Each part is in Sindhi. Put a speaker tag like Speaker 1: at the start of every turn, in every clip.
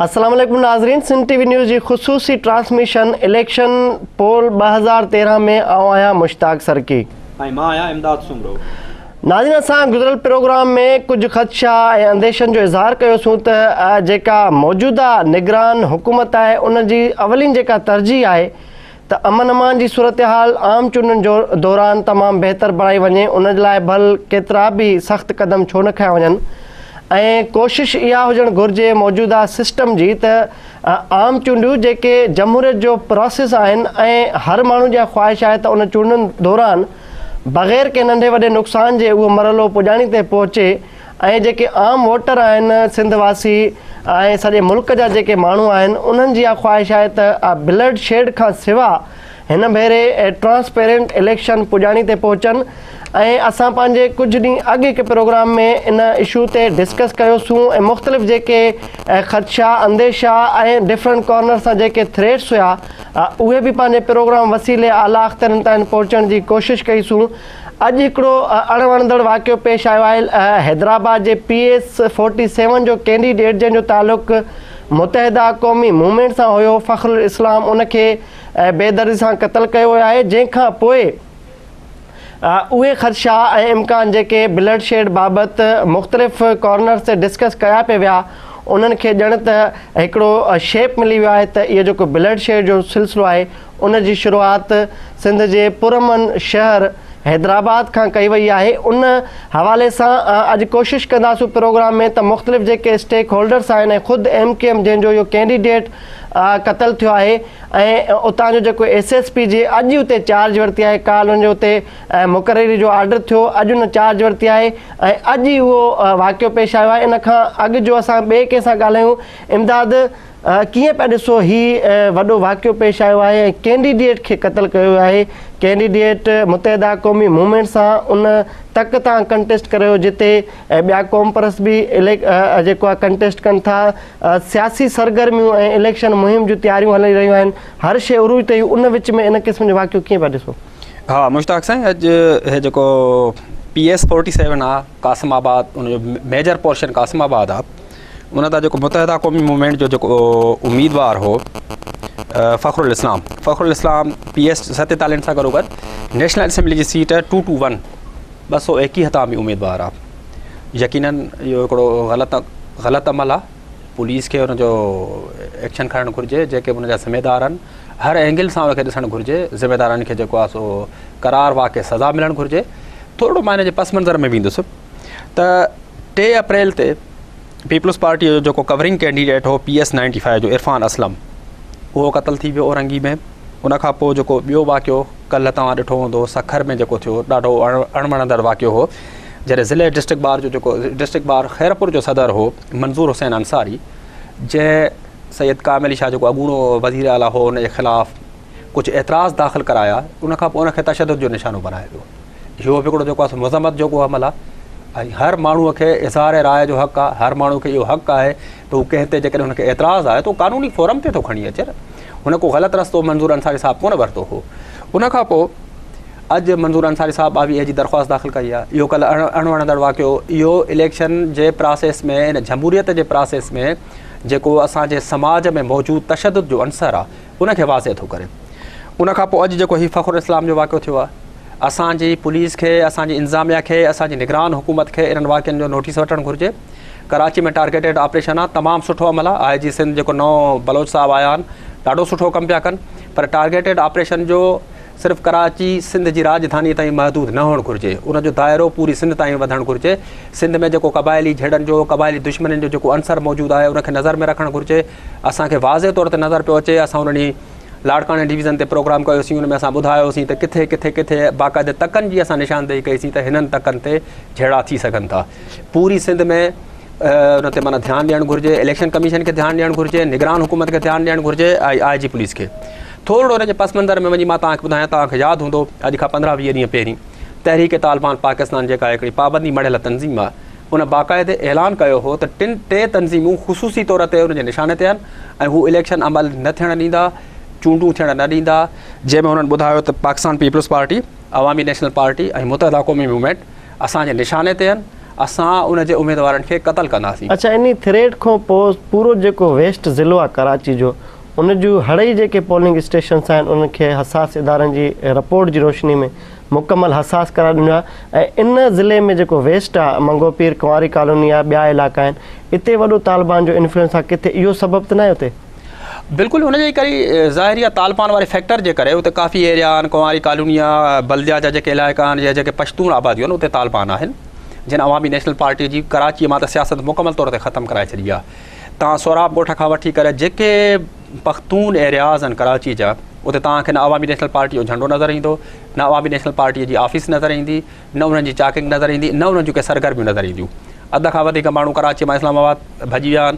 Speaker 1: السلام عليڪم ناظرين سنڌ ٽي وي نيوز جي خصوصي ٽرانسميشن اليڪشن پول 2013 ۾ آئون آهيان مشتاق سرڪي.
Speaker 2: ۽ مان آهيان امداد سومرو.
Speaker 1: ناظرين اسان گذريل پروگرام ۾ ڪجهه خدشا ۽ انديشن جو اظهار ڪيوسون ته جيڪا موجوده نگران حڪومت آهي ان جي اولين جيڪا ترجيح آهي ته امن امان جي صورتحال عام چونڊن جو دوران تمام بهتر بڻائي وڃي ان لاء ڀل ڪيترا به سخت قدم ڇو نه کنيا وڃن ۽ ڪوشش اها هجڻ گهرجي موجوده سسٽم جي ته عام چونڊيون جيڪي جمهوريت جو پراسيس آهن ۽ هر ماڻهو جي خواهش آهي ته ان چونڊن دوران بغير ڪنهن ننڍي وڏي نقصان جي اهو مرحلو پڄاڻي تي پهچي ۽ جيڪي عام ووٽر آهن سنڌ واسي ۽ سڄي ملڪ جا جيڪي ماڻهو آهن انهن جي اها خواهش آهي ته بلڊ شيڊ کان سوا هن ڀيري ٽرانسپيرنٽ اليڪشن پڄاڻي تي پهچن ۽ اسان پنهنجي ڪجهه ڏينهن اڳ هڪ پروگرام ۾ ان اشو تي ڊسڪس ڪيوسون ۽ مختلف جيڪي خدشا انديشا ۽ ڊفرنٽ ڪارنر سان جيڪي ٿريٽس هيا اهي به پنهنجي پروگرام وسيلي اعليٰ اختيارين تائين پهچڻ جي ڪوشش ڪئي سون. اڄ هڪڙو اڻ وڻندڙ واقعو پيش آيو آهي. حيدرآباد جي پي ايس فورٽي سيون جو ڪينڊيڊيٽ جنهن جو تعلق متحده قومي موومينٽ سان هيو فخر الاسلام ان کي بيدردي سان قتل ڪيو ويو آهي جنهن کان پوء اهي خدشا ۽ امڪان جيڪي بلڊ شيڊ بابت مختلف ڪارنرز تي ڊسڪس ڪيا پئي ويا انهن کي ڄڻ ته هڪڙو شيپ ملي ويو آهي ته اهو جيڪو بلڊ شيڊ جو سلسلو آهي ان جي شروعات سنڌ جي پرامن شهر حيدرآباد کان ڪئي وئي آهي ان حوالي سان اڄ ڪوشش ڪنداسون پروگرام ۾ ته مختلف جيڪي اسٽيڪ هولڊرس آهن ۽ خود ايم ڪيو ايم جنهن جو اهو ڪينڊيڊيٽ قتل ٿيو آهي ۽ اتان جو جيڪو ايس ايس پي جي اڄ اتي چارج ورتي آهي ڪالهه ان جو اتي مقرري جو آرڊر ٿيو اڄ ان چارج ورتي آهي ۽ اڄ ئي اهو واقعو پيش آيو آهي ان کان اڳ جو اسان ٻئي ڪنهن سان ڳالهايون امداد ڪيئن پيا ڏسو هي وڏو واقعو پيش آيو آهي ۽ ڪينڊيڊيٽ کي قتل ڪيو ويو آهي ڪينڊيڊيٽ متحده قومي موومينٽ سان ان تڪ تان ڪنٽيسٽ ڪريو جتي ٻيا قومپرست به جيڪو آهي ڪنٽيسٽ ڪن ٿا سياسي سرگرميون ۽ اليڪشن مهم جون تياريون هلي رهيون آهن، هر شيء عروج تي هئي، ان وچ ۾ ان قسم جو واقعو ڪيئن پيا ڏسو؟
Speaker 2: ها مشتاق سائين اڄ هي جيڪو پي ايس فورٽي سيون آ قاسم آباد ان جو ميجر پورشن قاسم آباد آ ان تان جيڪو متحده قومي موومينٽ جو جيڪو اميدوار هو فخر الاسلام فخر الاسلام پي ايس ستيتالين سان گڏو گڏ نيشنل اسيمبلي جي سيٽ 221 221 تان به اميدوار آ يقينن اهو هڪڙو غلط غلط عمل آ پوليس کي ان جو ايڪشن کڻڻ گهرجي جيڪي به ان جا ذميدار آهن هر اينگل سان ان کي ڏسڻ گهرجي ذميدارن کي جيڪو آ سو قرار واقع سزا ملڻ گهرجي ٿورو مان ان جي پس منظر ۾ ويندس ته 3 اپريل تي پيپلز پارٽي جو جيڪو ڪورنگ ڪينڊيڊيٽ هو پي ايس 95 جو عرفان اسلم اهو قتل ٿي ويو اورنگي ۾ ان کان پوء جيڪو ٻيو واقعو ڪلهه توهان ڏٺو هوندو سکر ۾ جيڪو ٿيو ڏاڍو اڻ وڻندڙ واقعو هو جڏهن ضلعي ڊسٽرڪٽ بار جو جيڪو ڊسٽرڪٽ بار خيرپور جو صدر هو منظور حسين انصاري جنهن سيد قائم علي شاهه جيڪو اڳوڻو وزير اعليٰ هو ان جي خلاف ڪجهه اعتراض داخل ڪرايا ان کان پوء ان کي تشدد جو نشانو بنايو ويو اهو به هڪڙو جيڪو آهي مذمت جوڳو عمل آهي ۽ هر ماڻهوء کي اظهار راء جو حق آهي هر ماڻهوء کي اهو حق آهي ته هو ڪنهن تي جيڪڏهن هن کي اعتراض آهي ته هو قانوني فورم تي ٿو کڻي اچي نه هن ڪو غلط رستو منظور انصاري صاحب ڪونه ورتو هو ان کان پوء اڄ منظور انصاري صاحب 22 اي جي درخواست داخل ڪئي آهي اهو ڪلهه اڻ وڻندڙ واقعو اهو اليڪشن جي پراسيس ۾ ان جمهوريت جي پراسيس ۾ جيڪو اسان جي سماج ۾ موجود تشدد جو عنصر آهي ان کي واضح ٿو ڪري ان کان پوء اڄ جيڪو هي فخر اسلام جو واقعو ٿيو آهي اسان جي پوليس کي اسان جي انتظاميا کي اسان جي نگران حڪومت کي انهن واقعن جو نوٽيس وٺڻ گهرجي ڪراچي ۾ ٽارگيٽيڊ آپريشن آ تمام سٺو عمل آ آء جي سنڌ جيڪو نئون بلوچ صاحب آيا آهن ڏاڍو سٺو ڪم پيا ڪن پر ٽارگيٽيڊ آپريشن جو صرف ڪراچي سنڌ جي راڄڌاني تائين محدود نه هئڻ گهرجي ان جو دائرو پوري سنڌ تائين وڌڻ گهرجي سنڌ ۾ جيڪو قبائلي جهيڙن جو قبائلي دشمنين جو جيڪو عنصر موجود آهي ان کي نظر ۾ رکڻ گهرجي اسان کي واضح طور تي نظر پيو اچي اسان ان ڏينهن لاڙڪاڻي ڊويزن تي پروگرام ڪيوسين ان ۾ اسان ٻڌايوسين ته ڪٿي ڪٿي ڪٿي باقاعده تڪن جي اسان نشاندهي ڪئيسين ته هنن تڪن تي جهيڙا ٿي سگهن ٿا پوري سنڌ ۾ ان تي معنيٰ ڌيان ڏيڻ گهرجي اليڪشن ڪميشن کي ڌيان ڏيڻ گهرجي نگران حڪومت کي ڌيان ڏيڻ گهرجي ۽ آء جي پوليس کي ٿورڙو ان جي پس منظر ۾ وڃي مان توهان کي ٻڌايان توهان کي ياد هوندو اڄ کان 15 20 ڏينهن پهرين تحريڪ طالبان پاڪستان جيڪا هڪڙي پابندي مڙهيل تنظيم آهي ان باقاعدي اعلان ڪيو هو ته ٽن ٽي تنظيمون خصوصي طور تي ان جي نشاني تي آهن ۽ هو اليڪشن عمل نه ٿيڻ ڏيندا چونڊون ٿيڻ نه ڏيندا جنهن ۾ هنن ٻڌايو ته Pakistan Peoples Party Awami National Party ۽ Muttahida Qaumi Movement اسان جي نشاني تي آهن. اسان ان جي اميدوارن کي قتل ڪنداسين.
Speaker 1: اڇا انهي ٿريٽ کان پوء پورو جيڪو ويسٽ ضلعو آهي ڪراچي جو ان جون هڙئي جيڪي پولنگ اسٽيشنس آهن انهن کي حساس ادارن جي رپورٽ جي روشني ۾ مڪمل حساس قرار ڏنو آهي ۽ ان ضلعي ۾ جيڪو ويسٽ آهي منگهو پير ڪنواري ڪالوني آهي ٻيا علائقا آهن اتي وڏو طالبان جو انفلوئنس آهي ڪٿي اهو سبب ته ناهي اتي؟
Speaker 2: بلڪل ان جي ڪري ظاهري آهي طالبان واري فيڪٽر جي ڪري اتي ڪافي ايريا آهن ڪنواري ڪالوني آهي بلديا جا جيڪي علائقا آهن يا جيڪي پشتون آباديون آهن اتي طالبان آهن جن عوامي نيشنل پارٽي جي ڪراچي مان ته سياست مڪمل طور تي ختم ڪرائي ڇڏي آهي تان سهراب ڳوٺ کان وٺي ڪري جيڪي پختون ايرياز آهن ڪراچي جا اتي توهان کي نه عوامي نيشنل پارٽي جو جهنڊو نظر ايندو نه عوامي نيشنل پارٽي جي آفيس نظر ايندي نه انهن جي چاڪنگ نظر ايندي نه انهن جون ڪي سرگرميون نظر اينديون اڌ کان وڌيڪ ماڻهو ڪراچي مان اسلام آباد ڀڄي ويا آهن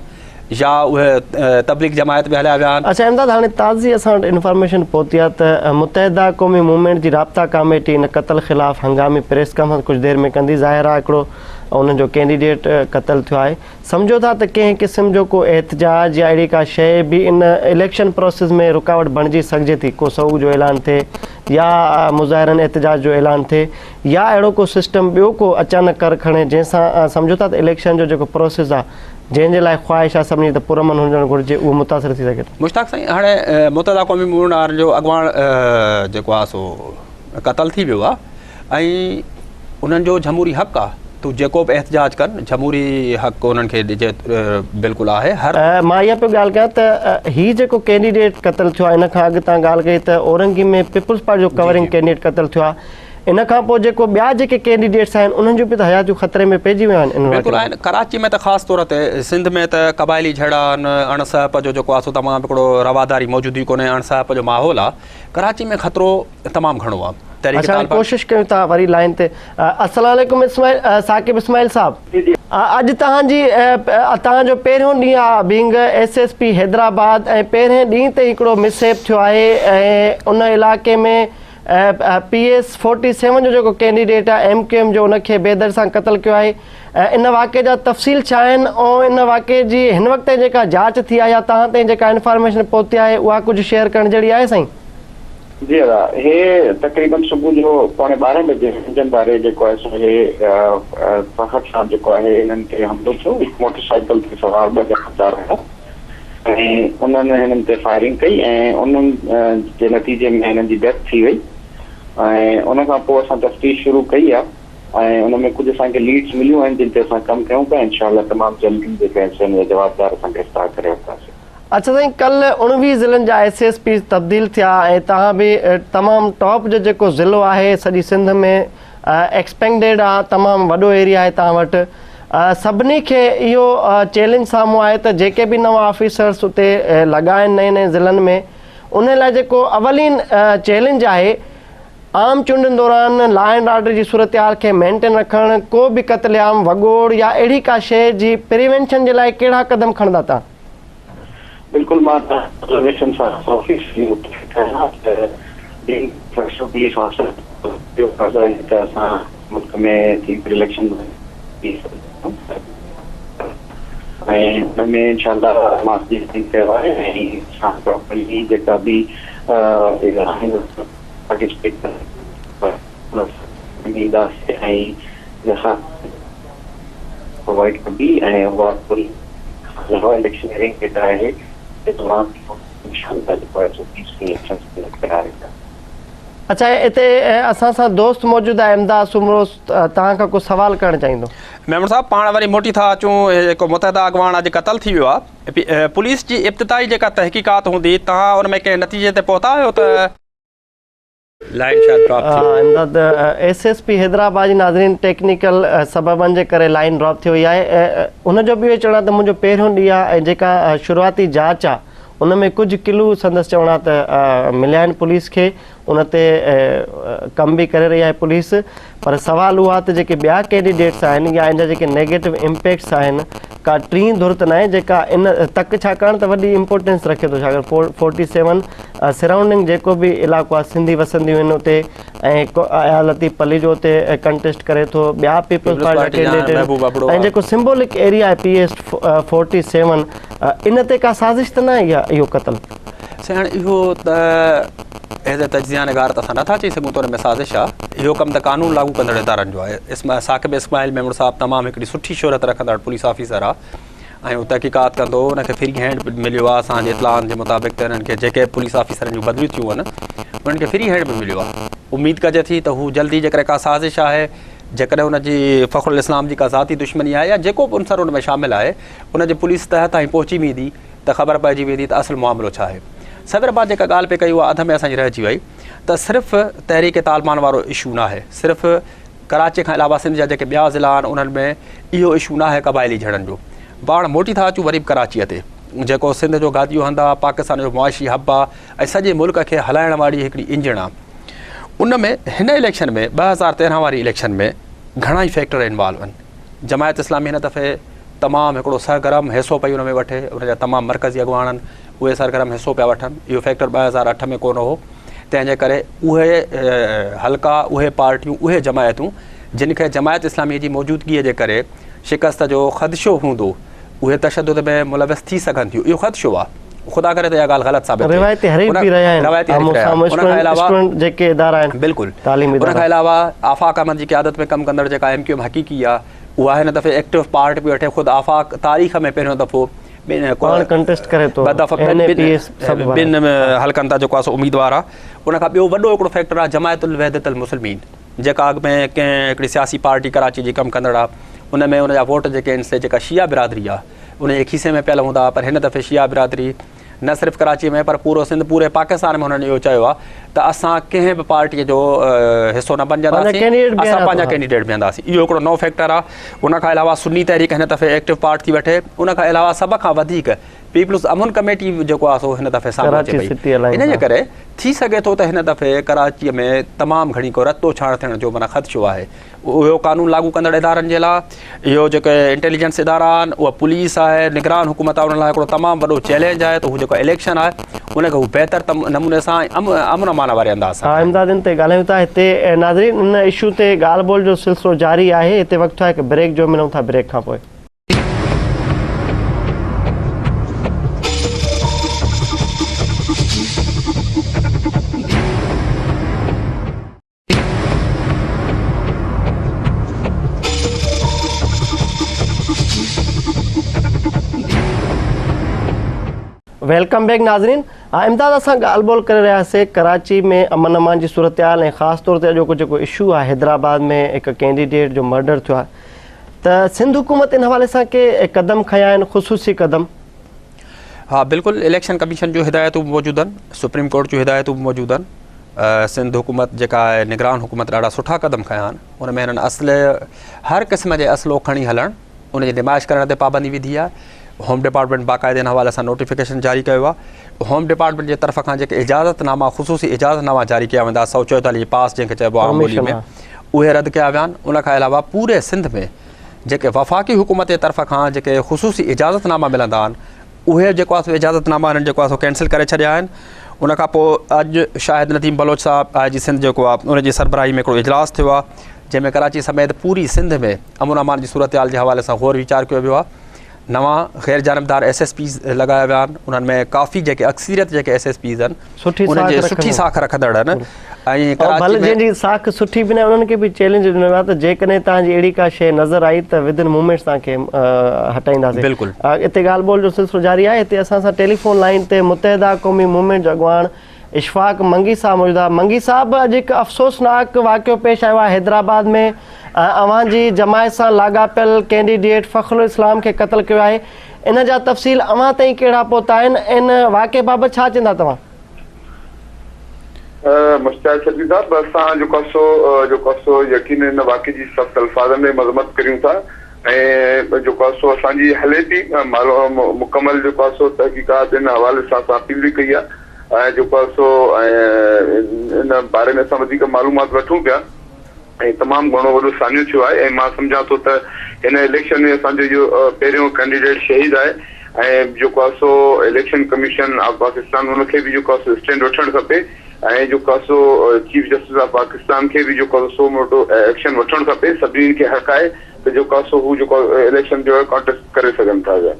Speaker 2: يا اهي تبليغ جماعت ۾ هليا ويا آهن.
Speaker 1: اڇا امداد هاڻي تازي اسان وٽ انفارميشن پهتي آهي ته متحده قومي موومينٽ جي رابطا ڪاميٽي ان قتل خلاف هنگامي پريس ڪانفرنس ڪجهه دير ۾ ڪندي ظاهر آهي هڪڙو انهن جو ڪينڊيڊيٽ قتل ٿيو آهي سمجهو ٿا ته ڪنهن قسم جو ڪو احتجاج يا اهڙي ڪا شيء به ان اليڪشن پروسيس ۾ رڪاوٽ بڻجي سگهجي ٿي، ڪو سوڳ جو اعلان ٿئي يا مظاهرن احتجاج جو اعلان ٿئي يا اهڙو ڪو سسٽم ٻيو ڪو اچانڪ ڪر کڻي جنهن سان سمجهو ٿا ته اليڪشن جو جيڪو پروسيس آهي جنهن جي لاء خواهش آهي سڀني جي ته پرامن هجڻ گهرجي اهو متاثر ٿي سگهي ٿو.
Speaker 2: مشتاق سائين هاڻي متحده قومي موومينٽ وارن جو اڳواڻ جيڪو آهي سو قتل ٿي ويو آهي. ۽ انهن جو جھموري حق آ ته جيڪو به احتجاج ڪن جھموري حق انهن کي ڏجي بلڪل آهي هر.
Speaker 1: مان اها پيو ڳالهه ڪيان ته هي جيڪو ڪينڊيڊيٽ قتل ٿيو آهي ان کان اڳ تان ڳالهه ڪئي ته اورنگي ۾ پيپلز پارٽي جو ڪورنگ ڪينڊيڊيٽ قتل ٿيو آهي ان کان پوء جيڪو ٻيا جيڪي ڪينڊيڊيٽس آهن انهن جون به ته حياتيون خطري ۾ پئجي ويون آهن ان
Speaker 2: بلڪل آهن ڪراچي ۾ ته خاص طور تي سنڌ ۾ ته قبائلي جھيڙا آهن اڻ سهپ جو جيڪو آهي سو تمام هڪڙو رواداري موجود ئي ڪونهي اڻ سهپ جو ماحول آهي ڪراچي ۾ خطرو تمام گهڻو آ تحريڪ
Speaker 1: اسان
Speaker 2: طالبان.
Speaker 1: ڪوشش ڪيون ٿا وري لائين تي السلام عليڪم اسماعيل ثاقب اسماعيل صاحب اڄ توهان جي توهان جو پهريون ڏينهن آ being S S P Hyderabad ۽ پهرين ڏينهن تي هڪڙو مس هيپ ٿيو آهي ۽ ان علائقي ۾ پي ايس فورٽي سيون جو جيڪو ڪينڊيڊيٽ آ ايم ڪيو ايم جو ان کي بيدر سان قتل ڪيو آهي ان واقعي جا تفصيل ڇا آهن ۽ ان واقعي جي هن وقت تائين جيڪا جاچ ٿي آهي يا توهان تائين جيڪا انفارميشن پهتي آهي اها ڪجهه شيئر ڪرڻ جهڙي آهي سائين؟
Speaker 3: جي ادا هي تقريبن صبح جو پوڻي ٻارهين بجي انجن واري جيڪو آهي سو هي فخر صاحب جيڪو آهي انهن تي حملو ٿيو هڪ موٽر سائيڪل تي سوار ٻه جوابدار هيا ۽ انهن هنن تي فائرنگ ڪئي ۽ انهن جي نتيجي ۾ هنن جي ڊيٿ ٿي وئي ۽ ان کان پوء اسان تفتيش شروع ڪئي آهي ۽ ان ۾ ڪجهه اسان کي ليڊز مليون آهن جن تي اسان ڪم ڪيون پيا انشاء الله تمام جلدي جيڪي آهن سو ان جا جوابدار اسان گرفتار ڪري وٺنداسين.
Speaker 1: اڇا سائين ڪلهه 19 ضلعن جا ايس ايس پيز تبديل ٿيا ۽ توهان به تمام ٽاپ جو جيڪو ضلعو آهي سڄي سنڌ ۾ ايڪسپينڊيڊ آ تمام وڏو ايريا آهي توهان وٽ سڀني کي اهو چئلينج سامهون آهي ته جيڪي به نوان آفيسرس اتي لڳا آهن نئين نئين ضلعن ۾ انهن لاء جيڪو اولين چئلينج آهي عام چونڊن دوران لا اينڊ آرڊر جي صورتحال کي مينٽين رکڻ، ڪو به قتل عام، وڳوڙ يا اهڙي ڪا شيء جي پريوينشن جي لاء ڪهڙا قدم کڻندا تان؟
Speaker 3: بلڪل مان توهان جي آبزرويشن سان سو فيصدي متفق آهيان ته بينگ فرسٽ پوليس آفيسر اهو فرض آهي ته اسان ملڪ ۾ ٿيندڙ اليڪشن ۾ ۽ ان ۾ انشاء الله مان سڄي ڪيو آهي ۽ اسان پراپرلي جيڪا به آهن پارٽيسپيٽ اينداسين ۽ اسان پرووائيڊ ڪبي ۽ اها پوري علاوه اليڪشنيئرنگ جيڪا آهي تمام انشاء الله جيڪو آهي سو پيسفل اليڪشن ڪرائي.
Speaker 1: اڇا اتي اسان سان دوست موجود آهي امداد سومرو توهان کان ڪو سوال ڪرڻ چاهيندو.
Speaker 2: ميمڻ صاحب پاڻ وري موٽي ٿا اچون جيڪو متحده اڳواڻ اڄ قتل ٿي ويو آهي پوليس جي ابتدائي جيڪا تحقيقات هوندي توهان ان ۾ ڪنهن نتيجي تي پهتا آهيو ته لائين شايد ڊراپ ٿي وئي.
Speaker 1: امداد ايس ايس پي حيدرآباد جي ناظرين ٽيڪنيڪل سببن جي ڪري لائين ڊراپ ٿي وئي آهي ان جو به اهو چوڻ آهي ته منهنجو پهريون ڏينهن آهي ۽ جيڪا شروعاتي جاچ آهي ان ۾ ڪجهه ڪلو سندس چوڻ آهي ته مليا آهن پوليس کي ان تي ڪم به ڪري رهي آهي پوليس پر سوال اهو آهي ته جيڪي ٻيا ڪينڊيڊيٽس آهن يا ان جا جيڪي نيگيٽو امپيڪٽس آهن ڪا ٽين ڌر ته ناهي جيڪا ان تڪ ڇاڪاڻ ته وڏي امپورٽنس رکي ٿو ڇاڪاڻ فورٽي سيون سرائونڊنگ جيڪو به علائقو آهي سنڌي وسنديون آهن اتي ۽ اياز لطيف پليجو اتي ڪنٽيسٽ ڪري ٿو ٻيا پيپلز پارٽي جا ڪينڊيڊيٽ ۽ جيڪو سمبولڪ ايريا آهي پي ايس فورٽي سيون ان تي ڪا سازش ته ناهي اهو قتل
Speaker 2: سائين هاڻي اهو ته ايز اي تجزيه نگار ته اسان نٿا چئي سگهون ته ان ۾ سازش آ، اهو ڪم ته قانون لاڳو ڪندڙ ادارن جو آهي. ثاقب اسماعيل ميمڻ صاحب تمام هڪڙي سٺي شهرت رکندڙ پوليس آفيسر آ ۽ هو تحقيقات ڪندو، ان کي فري هينڊ به مليو آ، اسان جي اطلاعن جي مطابق ته انهن کي جيڪي پوليس آفيسرن جون بدليون ٿيون آهن انهن کي فري هينڊ به مليو آ. اميد ڪجي ٿي ته هو جلدي جيڪڏهن ڪا سازش آهي، جيڪڏهن ان جي فخر الاسلام جي ڪا ذاتي دشمني آهي يا جيڪو به عنصر ان ۾ شامل آهي ان جي پوليس تهه تائين پهچي ويندي ته خبر پئجي ويندي ته اصل معاملو ڇا آهي. صدر مان جيڪا ڳالهه پئي ڪئي اها اڌ ۾ اسان جي رهجي وئي ته صرف تحريڪ طالبان وارو اشو ناهي، صرف ڪراچي کان علاوه سنڌ جا جيڪي ٻيا ضلعا آهن انهن ۾ اهو اشو ناهي قبائلي جهيڙن جو. پاڻ موٽي ٿا اچون وري به ڪراچيء تي جيڪو سنڌ جو گاديو هنڌ آهي، پاڪستان جو معاشي هب آهي ۽ سڄي ملڪ کي هلائڻ واري هڪڙي انجڻ آهي. ان ۾ هن اليڪشن ۾ 2013 واري اليڪشن ۾ گهڻا ئي فيڪٽر انوالو آهن. جماعت اسلامي هن دفعي تمام هڪڙو سرگرم حصو پئي ان ۾ وٺي، ان جا تمام مرڪزي اڳواڻ اهي سرگرم حصو پيا وٺن، اهو فيڪٽر 2008 ۾ ڪونه هو، تنهن جي ڪري اهي حلقا، اهي پارٽيون، اهي جماعتون جن کي جماعت اسلامي جي موجودگيء جي ڪري شڪست جو خدشو هوندو، اهي تشدد ۾ ملوث ٿي سگهن ٿيون، اهو خدشو آهي، خدا ڪري ته اها ڳالهه غلط ثابت ٿئي.
Speaker 1: روايتي حريف به رهيا آهن،
Speaker 2: روايتي حريف رهيا آهن. ان کان علاوه
Speaker 1: اسٽوڊنٽ جيڪي ادارا آهن،
Speaker 2: بلڪل،
Speaker 1: تعليمي
Speaker 2: ان کان
Speaker 1: ادارا.
Speaker 2: علاوه آفاق احمد جي قيادت ۾ ڪم ڪندڙ جيڪا ايم ڪيو ايم حقيقي آهي، اها هن دفعي ايڪٽو پارٽ پئي وٺي، خود آفاق تاريخ ۾ پهريون دفعو
Speaker 1: پاڻ ڪنٽيسٽ ڪري ٿو،
Speaker 2: ٻه دفعا
Speaker 1: اين اي پي ايس سڀ وارا.
Speaker 2: ٻن حلقن تان جيڪو آهي سو اميدوار آهي. ان کان ٻيو وڏو هڪڙو فيڪٽر آهي جماعت الوحدت المسلمين جيڪا اڳ ۾ ڪنهن هڪڙي سياسي پارٽي ڪراچي جي ڪم ڪندڙ آهي، ان ۾ ان جا ووٽ جيڪي آهن سي جيڪا شيعا برادري آهي ان جي کيسي ۾ پيل هوندا پر هن دفعي شيعا برادري نه صرف ڪراچي ۾ پر پورو سنڌ پوري پاڪستان ۾ هنن اهو چيو آهي ته اسان ڪنهن به پارٽي جو حصو نه بنجنداسين، اسان پنهنجا ڪينڊيڊيٽ بيهنداسين. اهو هڪڙو نئون فيڪٽر آهي. ان کان علاوه سني تحريڪ هن دفعي ايڪٽو پارٽ ٿي وٺي. ان کان علاوه سڀ کان وڌيڪ پيپلز امن ڪميٽي جيڪو آهي سو هن دفعي سامهون اچي پئي. ان جي ڪري ٿي سگهي ٿو ته هن دفعي ڪراچي ۾ تمام گهڻي ڪو رتو ڇاڻ ٿيڻ جو معنيٰ خدشو آهي. اهو قانون لاڳو ڪندڙ ادارن جي لاء اهو جيڪي انٽيليجنس ادارا آهن اها پوليس آهي نگران حڪومت آهي انهن لاء هڪڙو تمام وڏو چئلينج آهي ته هو جيڪو اليڪشن آهي ان کي هو بهتر نموني سان ۽ امن امان واري انداز سان
Speaker 1: ها امداد ان تي ڳالهايون ٿا هتي ناظرين ان اشو تي ڳالهه ٻولهه جو سلسلو جاري آهي هتي وقت ٿيو آهي هڪ بريڪ جو ملون ٿا بريڪ کان پوء. Welcome back ناظرين امداد اسان ڳالهه ٻولهه ڪري رهيا سي ڪراچي ۾ امن امان جي صورتحال ۽ خاص طور تي اڄوڪو جيڪو اشو آهي حيدرآباد ۾ هڪ ڪينڊيڊيٽ جو مرڊر ٿيو آهي ته سنڌ حڪومت ان حوالي سان ڪي قدم کنيا آهن خصوصي قدم؟
Speaker 2: ها بلڪل اليڪشن ڪميشن جون هدايتون به موجود آهن سپريم ڪورٽ جون هدايتون به موجود آهن سنڌ حڪومت جيڪا آهي نگران حڪومت ڏاڍا سٺا قدم کنيا آهن ان ۾ هنن اصل هر قسم جي اسلحو کڻي هلڻ ان جي نمائش ڪرڻ تي پابندي وڌي آهي هوم ڊپارٽمينٽ باقاعدي ان حوالي سان نوٽيفڪيشن جاري ڪيو آهي هوم ڊپارٽمينٽ جي طرف کان جيڪي اجازت ناما خصوصي اجازت ناما جاري ڪيا ويندا 144 پاس جنهن کي چئبو آهي عام ٻولي ۾ اهي رد ڪيا ويا آهن ان کان علاوه پوري سنڌ ۾ جيڪي وفاقي حڪومت جي طرف کان جيڪي خصوصي اجازت ناما ملندا آهن اهي جيڪو آهي سو اجازت ناما هنن جيڪو آهي سو ڪينسل ڪري ڇڏيا آهن ان کان پوء اڄ شاهد نديم بلوچ صاحب آء جي سنڌ جيڪو آهي ان جي سربراهي ۾ هڪڙو اجلاس ٿيو آهي جنهن ۾ ڪراچي سميت پوري سنڌ ۾ امن امان جي صورتحال جي حوالي سان غور ويچار ڪيو ويو آهي نوان غير جانبدار ايس ايس پيز لڳايا ويا آهن انهن ۾ ڪافي جيڪي اڪثريت جيڪي ايس ايس پيز آهن انهن جي سٺي ساک رکندڙ آهن ۽
Speaker 1: ڪراچي ۾ جنهن جي ساک سٺي به ناهي انهن کي به چئلينج ڏنو ويو آهي ته جيڪڏهن توهان جي اهڙي ڪا شيء نظر آئي ته ود ان موومينٽس توهان کي هٽائينداسين.
Speaker 2: بلڪل.
Speaker 1: اتي ڳالهه ٻولهه جو سلسلو جاري آهي هتي اسان سان ٽيليفون لائين تي متحده قومي موومينٽ جو اڳواڻ اشفاق منگي صاحب موجود آهي. منگي صاحب اڄ هڪ افسوسناڪ واقعو پيش آيو آهي حيدرآباد ۾ اوهان جي جماعت سان لاڳاپيل ڪينڊيڊيٽ فخر الاسلام کي قتل ڪيو آهي ان جا تفصيل اوهان تائين ڪهڙا پهتا آهن ان واقعي بابت ڇا چوندا توهان؟
Speaker 4: مشتاق شبير صاحب اسان جيڪو آهي سو جيڪو آهي سو يقينن ان واقعي جي سخت الفاظن ۾ مذمت ڪريون ٿا ۽ جيڪو آهي سو اسان جي هلي ٿي مڪمل جيڪو آهي سو تحقيقات ان حوالي سان اسان اپيل به ڪئي آهي ۽ جيڪو آهي سو ۽ ان باري ۾ اسان وڌيڪ معلومات وٺون پيا ۽ تمام گهڻو وڏو سانحو ٿيو آهي ۽ مان سمجهان ٿو ته هن اليڪشن ۾ اسان جو اهو پهريون ڪينڊيڊيٽ شهيد آهي ۽ جيڪو آهي سو اليڪشن ڪميشن آف پاڪستان ان کي به جيڪو آهي سو اسٽينڊ وٺڻ کپي ۽ جيڪو آهي سو چيف جسٽس آف پاڪستان کي به جيڪو آهي سو موٽو ايڪشن وٺڻ کپي سڀني کي حق آهي ته جيڪو آهي سو هو جيڪو اليڪشن جو ڪانٽيسٽ ڪري سگهن ٿا پيا.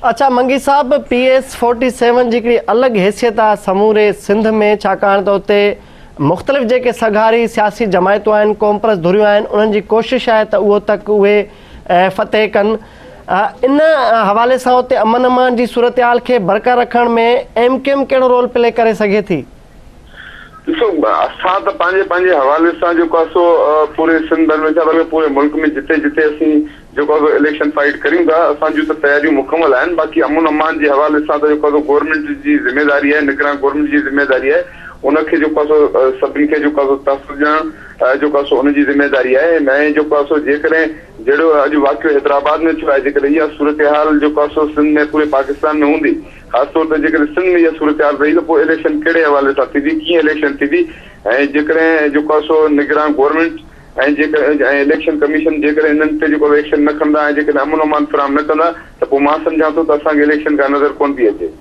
Speaker 1: اڇا منگي صاحب پي ايس فورٽي سيون جي هڪڙي الڳ حيثيت آ سموري سنڌ ۾ ڇاڪاڻ ته اتي مختلف جيڪي سگهاري سياسي جماعتون آهن قومپرست ڌريون آهن انهن جي ڪوشش آهي ته اهو تڪ اهي فتح ڪن ان حوالي سان اتي امن امان جي صورتحال کي برقرار رکڻ ۾ ايم ڪيو ايم ڪهڙو رول پلي ڪري سگهي ٿي؟
Speaker 4: ڏسو اسان ته پنهنجي پنهنجي حوالي سان جيڪو آهي سو پوري سنڌ ڀر ۾ ڇا بلڪه پوري ملڪ ۾ جتي جتي اسين جيڪو آهي سو اليڪشن فائيٽ ڪريون ٿا اسان جون ته تياريون مڪمل آهن باقي امن امان جي حوالي سان ته جيڪو آهي سو گورنمينٽ جي ذميواري آهي نگران گورنمينٽ جي ذميواري آهي ان کي جيڪو آهي سو سڀني کي جيڪو آهي سو تحفظ ڏيڻ جيڪو آهي سو ان جي ذميواري آهي ۽ جيڪو آهي سو جيڪڏهن جهڙو اڄ واقعو حيدرآباد ۾ ٿيو آهي جيڪڏهن اها صورتحال جيڪو آهي سو سنڌ ۾ پوري پاڪستان ۾ هوندي خاص طور تي جيڪڏهن سنڌ ۾ اها صورتحال رهي ته پوء اليڪشن ڪهڙي حوالي سان ٿيندي، ڪيئن اليڪشن ٿيندي ۽ جيڪڏهن جيڪو آهي سو نگران گورنمينٽ ۽ جيڪڏهن ۽ اليڪشن ڪميشن جيڪڏهن انهن تي جيڪو ايڪشن نه کڻندا ۽ جيڪڏهن امن امان فراهم نه ڪندا ته پوء مان سمجهان ٿو ته اسان کي اليڪشن ڪا نظر ڪونه ٿي اچي.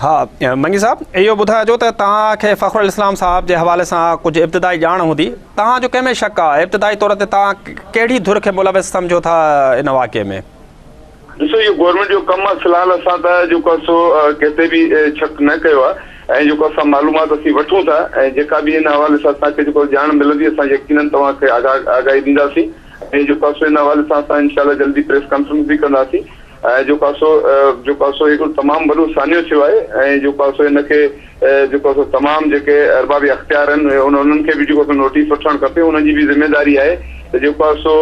Speaker 2: ها منگي صاحب اهو ٻڌائجو ته توهان کي فخر الاسلام صاحب جي حوالي سان ڪجهه ابتدائي ڄاڻ هوندي توهان جو ڪنهن ۾ شڪ آهي ابتدائي طور تي توهان ڪهڙي ڌر کي ملوث سمجهو ٿا ان واقعي ۾؟
Speaker 4: ڏسو اهو گورنمينٽ جو ڪم آهي في الحال اسان ته جيڪو آهي سو ڪنهن تي به شڪ نه ڪيو آهي ۽ جيڪو اسان معلومات اسين وٺون ٿا ۽ جيڪا به ان حوالي سان اسان کي جيڪو ڄاڻ ملندي اسان يقينن توهان کي آگاهي ڏينداسين ۽ جيڪو آهي سو ان حوالي سان اسان انشاء الله جلدي پريس ڪانفرنس به ڪنداسين ۽ جيڪو آهي سو جيڪو آهي سو هڪڙو تمام وڏو سانحو ٿيو آهي ۽ جيڪو آهي سو ان کي جيڪو آهي سو تمام جيڪي ارباب اختيار آهن انهن کي به جيڪو سو نوٽيس وٺڻ کپي انهن جي به ذميواري آهي ته جيڪو آهي سو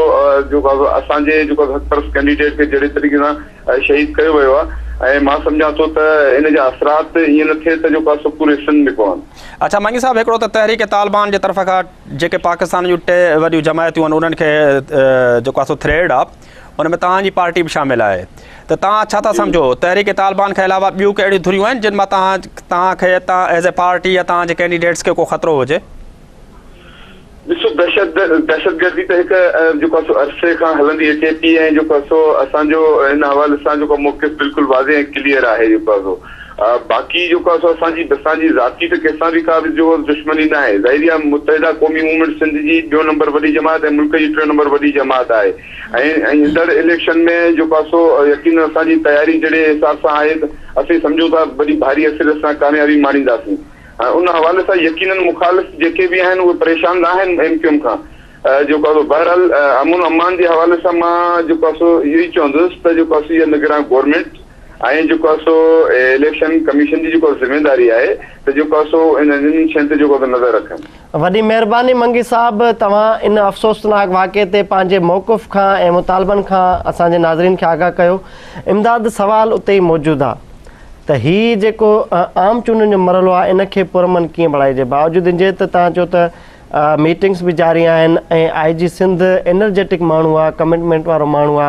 Speaker 4: جيڪو آهي سو اسان جي جيڪو حق پرست ڪينڊيڊيٽ کي جهڙي طريقي سان شهيد ڪيو ويو آهي ۽ مان سمجهان ٿو ته ان جا اثرات ائين نه ٿئي ته جيڪو آهي سو پوري سنڌ ۾ پون.
Speaker 2: اڇا منگي صاحب هڪڙو ته تحريڪ طالبان جي طرف کان جيڪي پاڪستان جون ٽي وڏيون جماعتون آهن انهن کي جيڪو آهي سو ٿريڊ آهي ان ۾ توهان جي پارٽي به شامل آهي ته توهان ڇا ٿا سمجهو تحريڪ طالبان کان علاوه ٻيون ڪهڙيون ڌريون آهن جن مان توهان توهان کي توهان ايز اي پارٽي يا توهان جي ڪينڊيڊيٽس کي ڪو خطرو هجي؟
Speaker 4: ڏسو دهشت دهشتگردي ته هڪ جيڪو آهي سو عرصي کان هلندي اچي پئي ۽ جيڪو آهي سو اسان جو ان حوالي سان جيڪو موقف بلڪل واضح ۽ ڪليئر آهي جيڪو آهي سو باقي جيڪو آهي سو اسان جي اسان جي ذاتي ته ڪنهن سان به ڪا به جو دشمني ناهي. ظاهري آهي متحده قومي موومينٽ سنڌ جي ٻيو نمبر وڏي جماعت ۽ ملڪ جي ٽيون نمبر وڏي جماعت آهي ۽ ايندڙ اليڪشن ۾ جيڪو آهي سو يقينن اسان جي تياري جهڙي حساب سان آهي ته اسين سمجهون ٿا وڏي ڀاري اڪثريت سان ڪاميابي ماڻينداسين ۽ ان حوالي سان يقينن مخالف جيڪي به آهن اهي پريشان ته آهن ايم ڪيو ايم کان جيڪو آهي سو بهرحال امن امان جي حوالي سان مان جيڪو آهي سو اهو ئي چوندس ته جيڪو آهي سو اها نگران گورنمينٽ ۽ جيڪو آهي سو اليڪشن ڪميشن جي جيڪو ذميداري آهي ته جيڪو آهي سو انهن شين تي جيڪو آهي نظر رکن.
Speaker 1: وڏي مهرباني منگي صاحب توهان ان افسوسناڪ واقعي تي پنهنجي موقف کان ۽ مطالبن کان اسان جي ناظرين کي آگاهه ڪيو. امداد سوال اتي ئي موجود آ ته هي جيڪو عام چونڊن جو مرحلو آ ان کي پرامن ڪيئن بڻائجي باوجود ان جي ته توهان چيو ته ميٽنگس به جاري آهن ۽ آء جي سنڌ انرجيٽڪ ماڻهو آ ڪمٽمينٽ وارو ماڻهو آ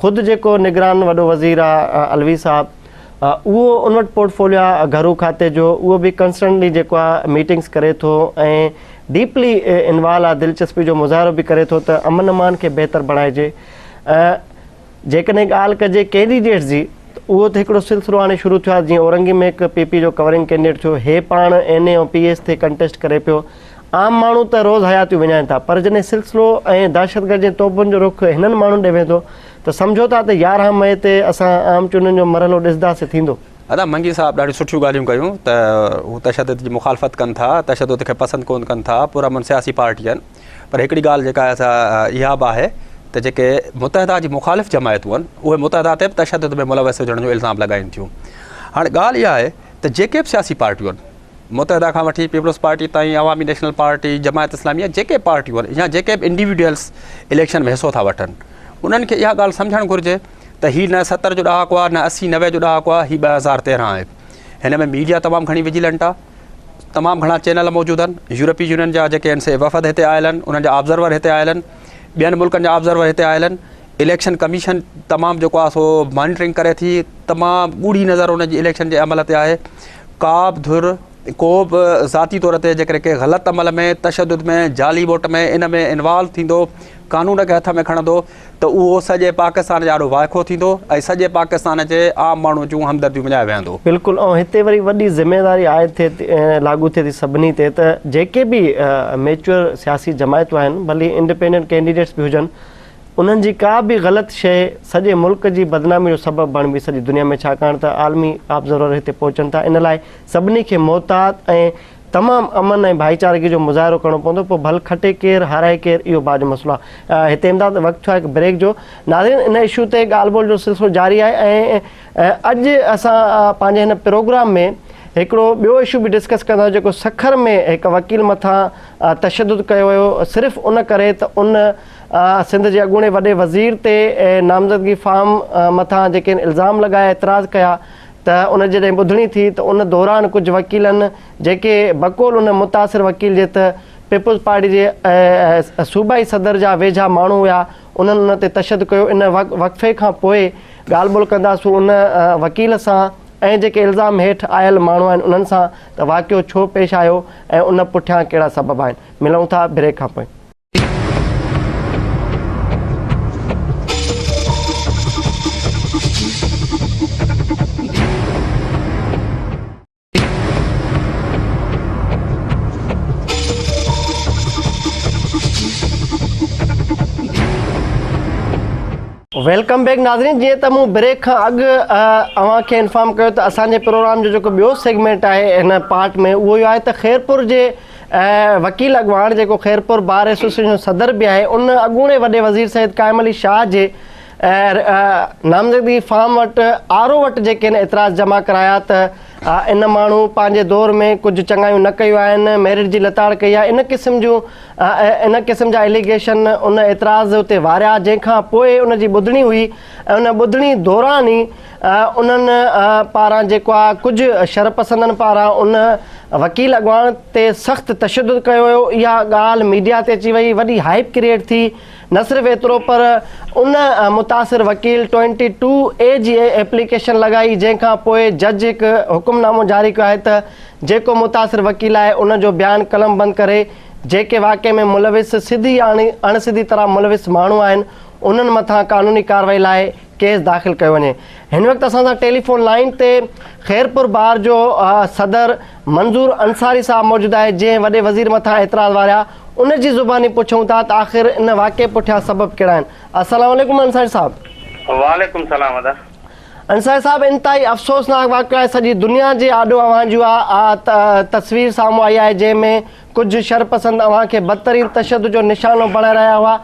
Speaker 1: خود جيڪو نگران وڏو وزير آ علوي صاحب اهو ان وٽ پورٽفوليو آ گهرو کاتي جو اهو به ڪنسٽنٽلي جيڪو آ ميٽنگس ڪري ٿو ۽ ڊيپلي انوالو آ دلچسپي جو مظاهرو به ڪري ٿو ته امن امان کي بهتر بڻائجي جيڪڏهن ڳالهه ڪجي ڪينڊيڊيٽس جي ته اهو ته هڪڙو سلسلو هاڻي شروع ٿيو آ جيئن اورنگي ۾ هڪ پي پي جو ڪورنگ ڪينڊيڊيٽ ٿيو هي پاڻ اين اي ۽ پي ايس تي ڪنٽيسٽ ڪري پيو عام ماڻهو ته روز حياتيون وڃائين ٿا پر جڏهن سلسلو ۽ دهشتگرد جي توبن جو رخ هنن ماڻهن ڏي ويندو ته سمجهو ٿا ته 11 مئي تي اسان عام چونڊن جو مرحلو ڏسنداسين ٿيندو.
Speaker 2: ادا منگي صاحب ڏاڍيون سٺيون ڳالهيون ڪيون ته هو تشدد جي مخالفت ڪن ٿا تشدد کي پسند ڪون ڪن ٿا پرامن سياسي پارٽي آهن پر هڪڙي ڳالهه جيڪا آهي سا اها به آهي ته جيڪي متحده جي مخالف جماعتون آهن اهي متحده تي به تشدد ۾ ملوث هجڻ جو الزام لڳائين ٿيون هاڻي ڳالهه اها آهي ته جيڪي به سياسي پارٽيون آهن متحده کان وٺي پيپلز پارٽي تائين، عوامي نيشنل پارٽي، جماعت اسلامي يا جيڪي به پارٽيون آهن يا جيڪي به انڊيوڊيولس اليڪشن ۾ حصو ٿا وٺن انهن کي اها ڳالهه سمجهڻ گهرجي ته هي نه 70 جو ڏهاڪو آهي نه 80 90 جو ڏهاڪو آهي هي 2013 آهي هن ۾ ميڊيا تمام گهڻي وجيلنٽ آهي تمام گهڻا چينل موجود آهن يورپي يونين جا جيڪي آهن سي وفد هتي آيل آهن انهن جا آبزرور هتي آيل آهن ٻين ملڪن جا آبزرور هتي آيل آهن اليڪشن ڪميشن تمام جيڪو آهي سو مانيٽرنگ ڪري ٿي تمام ڳوڙهي نظر ان جي اليڪشن جي عمل تي آهي ڪا به ڌر ڪو به ذاتي طور تي جيڪڏهن ڪنهن غلط عمل ۾ تشدد ۾ جعلي ووٽ ۾ ان ۾ انوالو ٿيندو قانون کي هٿ ۾ کڻندو ته اهو سڄي پاڪستان جي آڏو وائکو ٿيندو ۽ سڄي پاڪستان جي عام ماڻهو جون همدرديون وڃائي ويهندو.
Speaker 1: بلڪل ۽ هتي وري وڏي ذميواري عائد ٿئي ٿي لاڳو ٿئي ٿي سڀني تي ته جيڪي به ميچوئر سياسي جماعتون آهن ڀلي انڊيپينڊنٽ ڪينڊيڊيٽس به هجن انهن جي ڪا به غلط شيء سڄي ملڪ جي بدنامي جو سبب بڻبي سڄي دنيا ۾ ڇاڪاڻ ته عالمي آبزرور هتي پهچن ٿا ان لاء سڀني کي محتاط ۽ تمام امن ۽ ڀائيچارگي جو مظاهرو ڪرڻو پوندو پوء ڀل کٽي ڪير هارائي ڪير اهو بعد جو مسئلو آهي هتي امداد وقت ٿيو آهي هڪ بريڪ جو ناظرين ان اشو تي ڳالهه ٻولهه جو سلسلو جاري آهي ۽ اڄ اسان پنهنجي هن پروگرام ۾ هڪڙو ٻيو اشو به ڊسڪس ڪنداسين جيڪو سکر ۾ هڪ وڪيل مٿان تشدد ڪيو ويو صرف ان ڪري ته ان سنڌ جي اڳوڻي وڏي وزير تي نامزدگي فارم مٿان جيڪي الزام لڳايا اعتراض ڪيا ته ان جڏهن ٻڌڻي ٿي ته ان دوران ڪجهه وڪيلن جيڪي بقول ان متاثر وڪيل جي ته پيپلز پارٽي جي صوبائي صدر جا ويجها ماڻهو هيا انهن ان تي تشدد ڪيو ان وقفي کان پوء ڳالهه ٻولهه ڪنداسون ان وڪيل سان ۽ جيڪي الزام هيٺ آيل ماڻهو آهن انهن سان ته واقعو ڇو پيش آيو ۽ ان پٺيان ڪهڙا سبب آهن ملون ٿا بريڪ کان پوء. Welcome back ناظرين جيئن ته مون بريڪ کان اڳ اوهان کي انفارم ڪيو ته اسان جي پروگرام جو جيڪو ٻيو سيگمينٽ آهي هن پارٽ ۾ اهو اهو آهي ته خيرپور جي وڪيل اڳواڻ جيڪو خيرپور بار ايسوسيئيشن جو صدر به آهي ان اڳوڻي وڏي وزير سيد قائم علي شاهه جي نامزدگي فارم وٽ آر او وٽ جيڪي آهن اعتراض جمع ڪرايا ته ان ماڻهو پنهنجي دور ۾ ڪجهه چڱايون نه ڪيون آهن ميرٽ جي لتاڙ ڪئي آهي ان قسم جون ان قسم جا اليگيشن ان اعتراض اتي واريا جنهن کان پوء ان جي ٻڌڻي هئي ۽ ان ٻڌڻي دوران ئي انهن پاران جيڪو آهي ڪجهه شرپسندن پاران ان وڪيل اڳواڻ تي سخت تشدد ڪيو ويو اها ڳالهه ميڊيا تي اچي وئي وڏي هائپ ڪريئيٽ ٿي نه صرف ايترو پر ان متاثر وڪيل ٽوئنٽي ٽو اي جي ايپليڪيشن لڳائي جنهن کان پوء جج هڪ حڪم نامو جاري ڪيو آهي ته جيڪو متاثر وڪيل آهي ان جو بيان قلم بند ڪري جيڪي واقعي ۾ ملوث سڌي يا اڻ سڌي طرح ملوث ماڻهو آهن انهن مٿان قانوني ڪارروائي لاء ڪيس داخل ڪيو وڃي. هن وقت اسان سان ٽيليفون لائين تي خيرپور بار جو صدر منظور انصاري صاحب موجود آهي جنهن وڏي وزير مٿان اعتراض واريا ان جي زباني پڇون ٿا ته آخر ان واقعي پٺيان سبب ڪهڙا آهن. السلام عليڪم انصاري صاحب.
Speaker 5: وعليڪم سلام ادا.
Speaker 1: انصاري صاحب انتهائي افسوسناڪ واقعو آهي سڄي دنيا جي آڏو اوهان جي اها تصوير سامهون آئي آهي جنهن ۾ ڪجهه شرپسند اوهان کي بدترين تشدد جو نشانو بڻائي رهيا هئا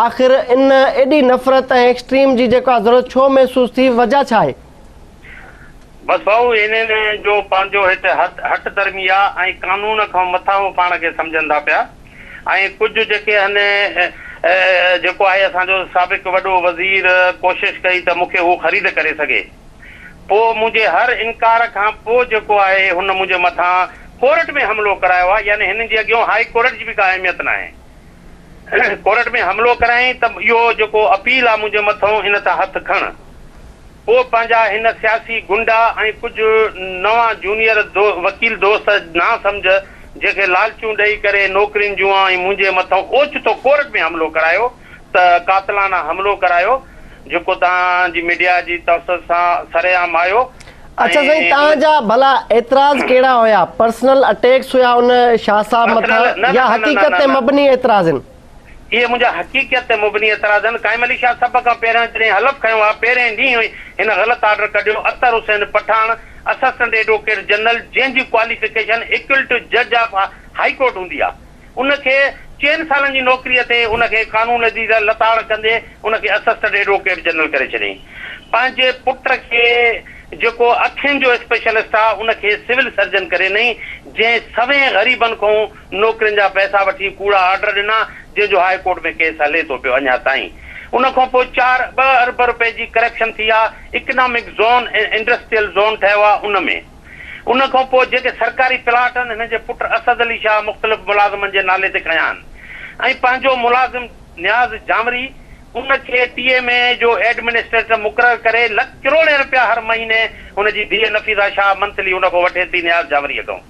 Speaker 1: آخر ان ايڏي نفرت ۽ ايڪسٽريم جي جيڪا ضرورت ڇو محسوس ٿي وجه ڇا آهي؟
Speaker 5: بس ڀائو انهن جو پنهنجو هت هٽ ڌرمي آ ۽ قانون کان مٿانهون پاڻ کي سمجهن ٿا پيا ۽ ڪجهه جيڪي هن جيڪو آهي اسان جو سابق وڏو وزير ڪوشش ڪئي ته مون کي هو خريد ڪري سگهي پوء منهنجي هر انڪار کان پوء جيڪو آهي هن منهنجي مٿان ڪورٽ ۾ حملو ڪرايو آ يعني هنن جي اڳيون هائي ڪورٽ جي به ڪا اهميت ناهي. ڪورٽ ۾ حملو ڪرايائين ته اهو جيڪو اپيل آ منهنجي مٿئون ان تان هٿ کڻ. پوء پنهنجا هن سياسي گنڊا ۽ ڪجهه نوان جونيئر وڪيل دوست نا سمجهه جنهن کي لالچون ڏئي ڪري نوڪرين جون ۽ منهنجي مٿئون اوچتو ڪورٽ ۾ حملو ڪرايو ته قاتلانه حملو ڪرايو جيڪو توهان جي ميڊيا جي توسط سان سرعام آيو
Speaker 1: اڇا سائين توهان جا ڀلا اعتراض ڪهڙا هيا پرسنل اٽيڪس هيا ان شاهه صاحب مٿان يا حقيقت تي مبني اعتراض آهن؟
Speaker 5: اهي منهنجا حقيقت تي مبني اعتراض آهن قائم علي شاهه سڀ کان پهريان جڏهن حلف کنيو آهي پهرين ڏينهن ئي هن غلط آرڊر ڪڍيو Athar Hussain Pathan assistant advocate general جنهن جي ڪواليفڪيشن ايڪول ٽو جج آف هائي ڪورٽ هوندي آهي ان کي چئن سالن جي نوڪريء تي ان کي قانون جي لتاڙ ڪندي ان کي اسسٽنٽ ايڊووڪيٽ جنرل ڪري ڇڏيائين. پنهنجي پٽ کي جيڪو اکين جو اسپيشلسٽ آ ان کي سول سرجن ڪري ڏنائين جنهن سوين غريبن کان نوڪرين جا پئسا وٺي ڪوڙا آرڊر ڏنا جنهن جو هاء ڪورٽ ۾ ڪيس هلي ٿو پيو اڃا تائين. ان کان پوء چار ٻه ارب روپين جي ڪرپشن ٿي آ اڪنامڪ زون ۽ انڊسٽريل زون ٺهيو آ ان ۾. ان کان پوء جيڪي سرڪاري پلاٽ آهن هن جي پٽ اسد علي شاهه مختلف ملازمن جي نالي تي کنيا آهن ۽ پنهنجو ملازم نياز جانوري ان کي ٽي ايم اي جو ايڊمنسٽريٽر مقرر ڪري لک ڪروڙين رپيا هر مهيني هن جي ڌيء نفيسه شاهه منٿلي ان کان وٺي ٿي نياز جانوريء کان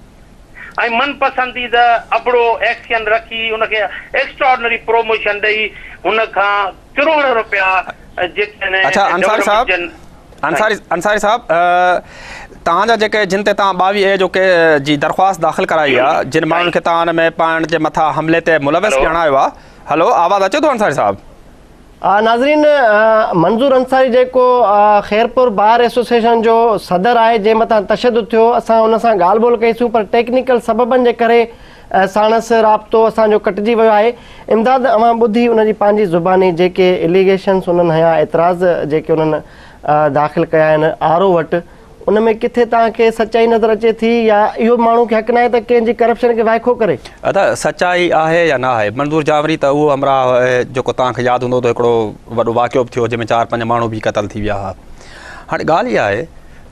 Speaker 5: ۽ من پسنديده ابڙو ايڪسين رکي ان کي ايڪسٽرا آرڊنري پروموشن ڏئي هن کان ڪروڙين رپيا جيڪي آهن
Speaker 2: اڇا انصاري
Speaker 5: ڊولپمينٽ
Speaker 2: صاحب
Speaker 5: جن
Speaker 2: انصاري انصاري صاحب توهان جا جيڪي جن تي توهان 22 اي جو ڪي جي درخواست داخل ڪرائي آ جن ماڻهن کي توهان ان ۾ پاڻ جي مٿان حملي تي ملوث
Speaker 5: هلو
Speaker 2: ڄاڻايو آ هلو آواز اچي ٿو انصاري صاحب.
Speaker 1: ناظرين منظور انصاري جيڪو خيرپور بار ايسوسيئيشن جو صدر آهي جنهن مٿان تشدد ٿيو اسان ان سان ڳالهه ٻولهه ڪئي پر ٽيڪنيڪل سببن جي ڪري ساڻس رابطو اسان جو ڪٽجي ويو آهي. امداد اوهان ٻڌي ان جي پنهنجي زباني جيڪي اليگيشنس انهن هنيا اعتراض جيڪي انهن داخل ڪيا آهن آر او وٽ ان ۾ ڪٿي توهان کي سچائي نظر اچي ٿي يا اهو ماڻهو کي حق ناهي ته ڪنهن جي ڪرپشن کي وائکو ڪري؟
Speaker 2: ادا سچائي آهي يا نه آهي منظور جاوري ته اهو همراهه آهي جيڪو توهان کي ياد هوندو ته هڪڙو وڏو واقعو به ٿيو جنهن ۾ چار پنج ماڻهو به قتل ٿي ويا هئا هاڻي ڳالهه اها آهي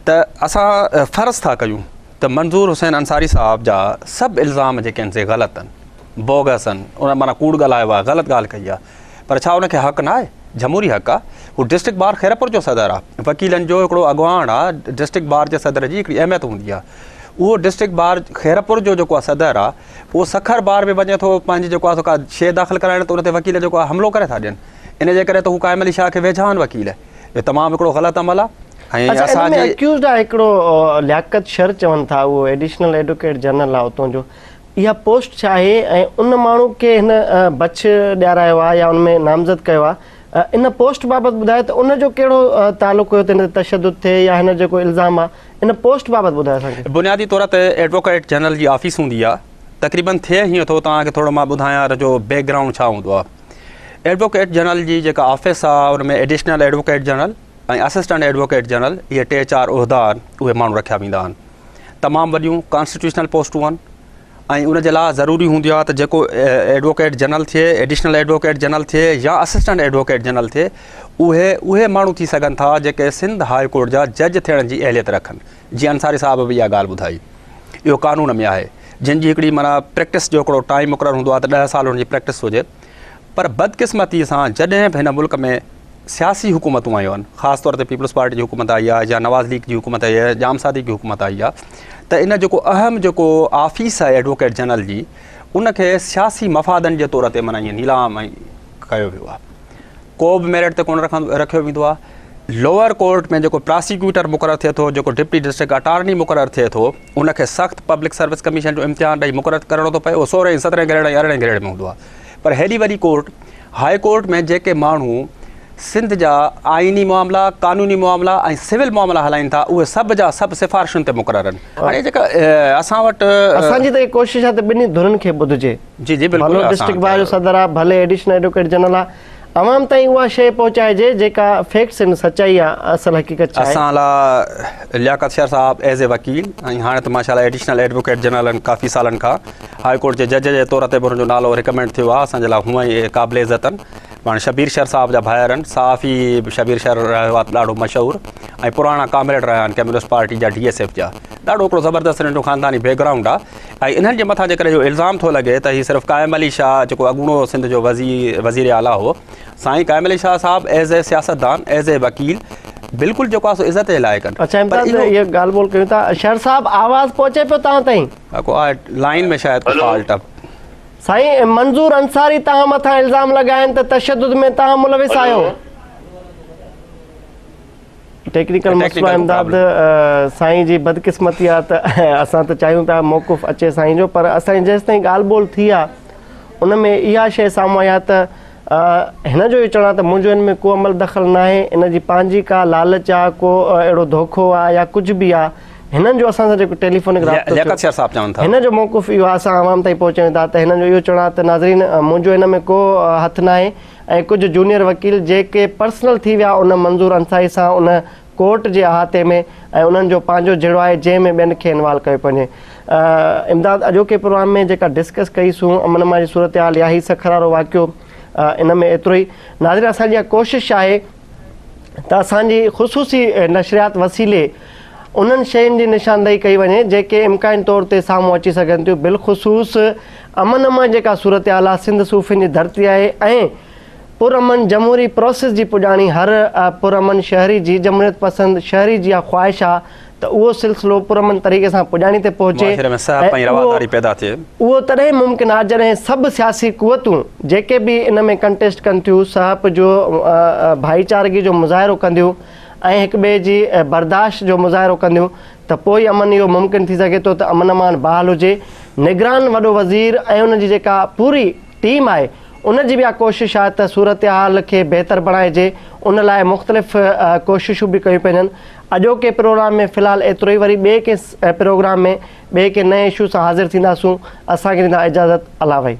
Speaker 2: ته اسان فرض ٿا ڪيون ته منظور حسين انصاري صاحب جا سڀ الزام جيڪي آهن سي غلط آهن بوگس آهن ان معنيٰ ڪوڙ ڳالهايو آهي غلط ڳالهه ڪئي آهي پر ڇا ان کي حق نه آهي؟ جمهوري حق آ. هو ڊسٽرڪٽ بار خيرپور جو صدر آ. وڪيلن جو هڪڙو اڳواڻ آ. ڊسٽرڪٽ بار جي صدر جي هڪڙي اهميت هوندي آ. اهو ڊسٽرڪٽ بار خيرپور جو جيڪو آ صدر آ اهو سکر بار ۾ وڃي ٿو پنهنجي جيڪو آ سو ڪا شيء داخل ڪرائڻ ته ان تي وڪيل جيڪو آ حملو ڪري ٿا ڏين. ان جي ڪري ته هو قائم علي شاهه کي ويجها آهن وڪيل. اهو تمام هڪڙو غلط عمل آ ۽
Speaker 1: اڇا ان
Speaker 2: اسان
Speaker 1: ۾
Speaker 2: جي.
Speaker 1: اڪيوزڊ آ هڪڙو لياقت شر چون ٿا اهو ايڊيشنل ايڊوڪيٽ جنرل آ اتون جو. اها پوسٽ ڇا آهي ۽ ان ماڻهو کي هن بڇ ڏيارايو آهي يا ان ۾ نامزد ڪيو آهي ان پوسٽ بابت ٻڌايو ته ان جو ڪهڙو تعلق هيو ته هن تي تشدد ٿئي يا هن جيڪو الزام آهي ان پوسٽ بابت ٻڌايو اسان کي.
Speaker 2: بنيادي طور تي ايڊووڪيٽ جنرل جي آفيس هوندي آهي تقريبن ٿئي هيئن ٿو توهان کي ٿورو مان ٻڌايان ان جو بيڪ گرائونڊ ڇا هوندو آهي ايڊووڪيٽ جنرل جي جيڪا آفيس آهي ان ۾ additional advocate general ۽ assistant advocate general اهي ٽي چار عهدا آهن اهي ماڻهو رکيا ويندا آهن تمام وڏيون ڪانسٽيٽيوشنل پوسٽون آهن ۽ ان جي لاء ضروري هوندي آهي ته جيڪو ايڊووڪيٽ جنرل ٿئي ايڊيشنل ايڊووڪيٽ جنرل ٿئي يا اسسٽنٽ ايڊووڪيٽ جنرل ٿئي اهي اهي ماڻهو ٿي سگهن ٿا جيڪي سنڌ هاء ڪورٽ جا جج ٿيڻ جي اهليت رکن جيئن انصاري صاحب به اها ڳالهه ٻڌائي اهو قانون ۾ آهي جن جي هڪڙي معنيٰ پريڪٽس جو هڪڙو ٽائيم مقرر هوندو آهي ته ڏهه سال هن جي پريڪٽس هجي پر بدقسمتي سان جڏهن به هن ملڪ ۾ سياسي حڪومتون آيون آهن خاص طور تي پيپلز پارٽي جي حڪومت آئي آهي يا نواز ليگ جي حڪومت آئي آهي ڄام صادق جي حڪومت آئي آهي ته ان جيڪو اهم جيڪو آفيس آهي ايڊووڪيٽ جنرل جي ان کي سياسي مفادن جي طور تي معنيٰ ائين نيلام ڪيو ويو آهي ڪو به ميرٽ تي ڪونه رکيو ويندو آهي لوئر ڪورٽ ۾ جيڪو پراسيڪيوٽر مقرر ٿئي ٿو جيڪو ڊپٽي ڊسٽرڪٽ اٽارني مقرر ٿئي ٿو ان کي سخت پبلڪ سروس ڪميشن جو امتحان ڏئي مقرر ڪرڻو ٿو پئي اهو سورهين سترهين گريڊ ۽ ارڙهين گريڊ ۾ هوندو آهي پر هيڏي وڏي ڪورٽ هاء ڪورٽ ۾ جيڪي ماڻهو سنڌ جا آئيني معاملا، قانوني معاملا ۽ سول معاملا هلائين ٿا اهي سڀ جا سڀ سفارشن تي مقرر آهن. هاڻي جيڪا اسان وٽ.
Speaker 1: اسان جي ته اها ڪوشش آهي ته ٻنهي ڌرين کي ٻڌجي.
Speaker 2: جي جي بلڪل
Speaker 1: ڀلو ڊسٽرڪٽ بار جو صدر آهي ڀلي ايڊيشنل ايڊووڪيٽ جنرل آهي عوام تائين اها شيء پهچائجي جيڪا فيڪٽس آهن سچائي آهي اصل حقيقت ڇا آهي.
Speaker 2: اسان لا لياقت شر صاحب ايز اي وڪيل ۽ هاڻي ته ماشاء الله ايڊيشنل ايڊووڪيٽ جنرل آهن ڪافي سالن کان هاء ڪورٽ جي جج جي طور تي به هن جو نالو رڪمينڊ ٿيو آهي اسان جي لاء هونئن ئي قابل عزت آهن پاڻ شبير شر صاحب جا ڀائر آهن صحافي به شبير شر رهيو آهي ڏاڍو مشهور ۽ پراڻا ڪامريڊ رهيا آهن ڪميونسٽ پارٽي جا ڊي ايس ايف جا ڏاڍو هڪڙو زبردست هنن جو خانداني بيڪ گرائونڊ آهي ۽ انهن جي مٿان جيڪڏهن اهو الزام ٿو لڳي ته هي صرف قائم علي شاهه جيڪو اڳوڻو سنڌ جو وزير وزير اعليٰ هو سائين قائم علي شاهه صاحب ايز اي سياستدان ايز اي وڪيل بلڪل جيڪو آهي سو عزت جي لائق آهن
Speaker 1: اڇا امتياز اها ڳالهه ٻولهه ڪيون ٿا شر صاحب آواز پهچي پيو توهان تائين
Speaker 2: ڪو آهي لائين ۾ شايد ڪو فالٽ آ.
Speaker 1: سائين منظور انصاري توهان مٿان الزام لڳايا آهن ته تشدد ۾ توهان ملوث آهيو. ٽيڪنيڪل مسئلو امداد سائين جي بدقسمتي آ ته اسان ته چاهيون پيا موقف اچي سائين جو پر اسان جي جيستائين ڳالهه ٻولهه ٿي آ ان ۾ اها شيء سامهون آئي آ ته هن جو اهو چوڻ آ ته منهنجو ان ۾ ڪو عمل دخل ناهي ان جي پنهنجي ڪا لالچ آ ڪو اهڙو ڌوکو آ يا ڪجهه به آ هنن جو اسان سان جيڪو ٽيليفونڪ رابطو
Speaker 2: لياقت شاهه صاحب چون ٿا.
Speaker 1: هن جو موقف اهو آهي اسان عوام تائين پهچايون ٿا ته هنن جو اهو چوڻ آهي ته ناظرين منهنجو هن ۾ ڪو هٿ ناهي ۽ ڪجهه جونيئر وڪيل جيڪي پرسنل ٿي ويا ان منظور انصاري سان ان ڪورٽ جي احاطي ۾ ۽ انهن جو پنهنجو جهيڙو آهي جنهن ۾ ٻين کي انوالو ڪيو پيو وڃي. امداد اڄوڪي پروگرام ۾ جيڪا ڊسڪس ڪئي سون امن امان جي صورتحال يا هي سکر وارو واقعو ان ۾ ايترو ئي ناظرين اسان جي اها ڪوشش آهي ته اسان جي خصوصي نشريات وسيلي انهن شين جي نشاندهي ڪئي وڃي جيڪي امڪاني طور تي سامهون اچي سگهن ٿيون بالخصوص امن امان جيڪا صورتحال آهي سنڌ صوفين جي ڌرتي آهي ۽ پرامن جمهوري پروسيس جي پڄاڻي هر پرامن شهري جي جمهوريت پسند شهري جي اها خواهش آهي ته اهو سلسلو پرامن طريقي سان پڄاڻي تي پهچي
Speaker 2: معاشري ۾ سهپ ۽ رواداري پيدا ٿئي.
Speaker 1: اهو تڏهن ممڪن آهي جڏهن سڀ سياسي قوتون جيڪي به ان ۾ ڪنٽيسٽ ڪن ٿيون سهپ جو ڀائيچارگي جو مظاهرو ڪنديون ۽ هڪ ٻئي جي برداشت جو مظاهرو ڪنديون ته پوء ئي امن اهو ممڪن ٿي سگهي ٿو ته امن امان بحال هجي. نگران وڏو وزير ۽ ان جي جيڪا پوري ٽيم آهي. ان جي به اها ڪوشش آهي ته صورتحال کي بهتر بڻائجي ان لاء مختلف ڪوششون به ڪيون پيون وڃن. اڄوڪي پروگرام ۾ في الحال ايترو ئي وري ٻئي ڪنهن پروگرام ۾ ٻئي ڪنهن نئين اشو سان حاضر ٿينداسون اسان کي ڏيندا اجازت الله وحي.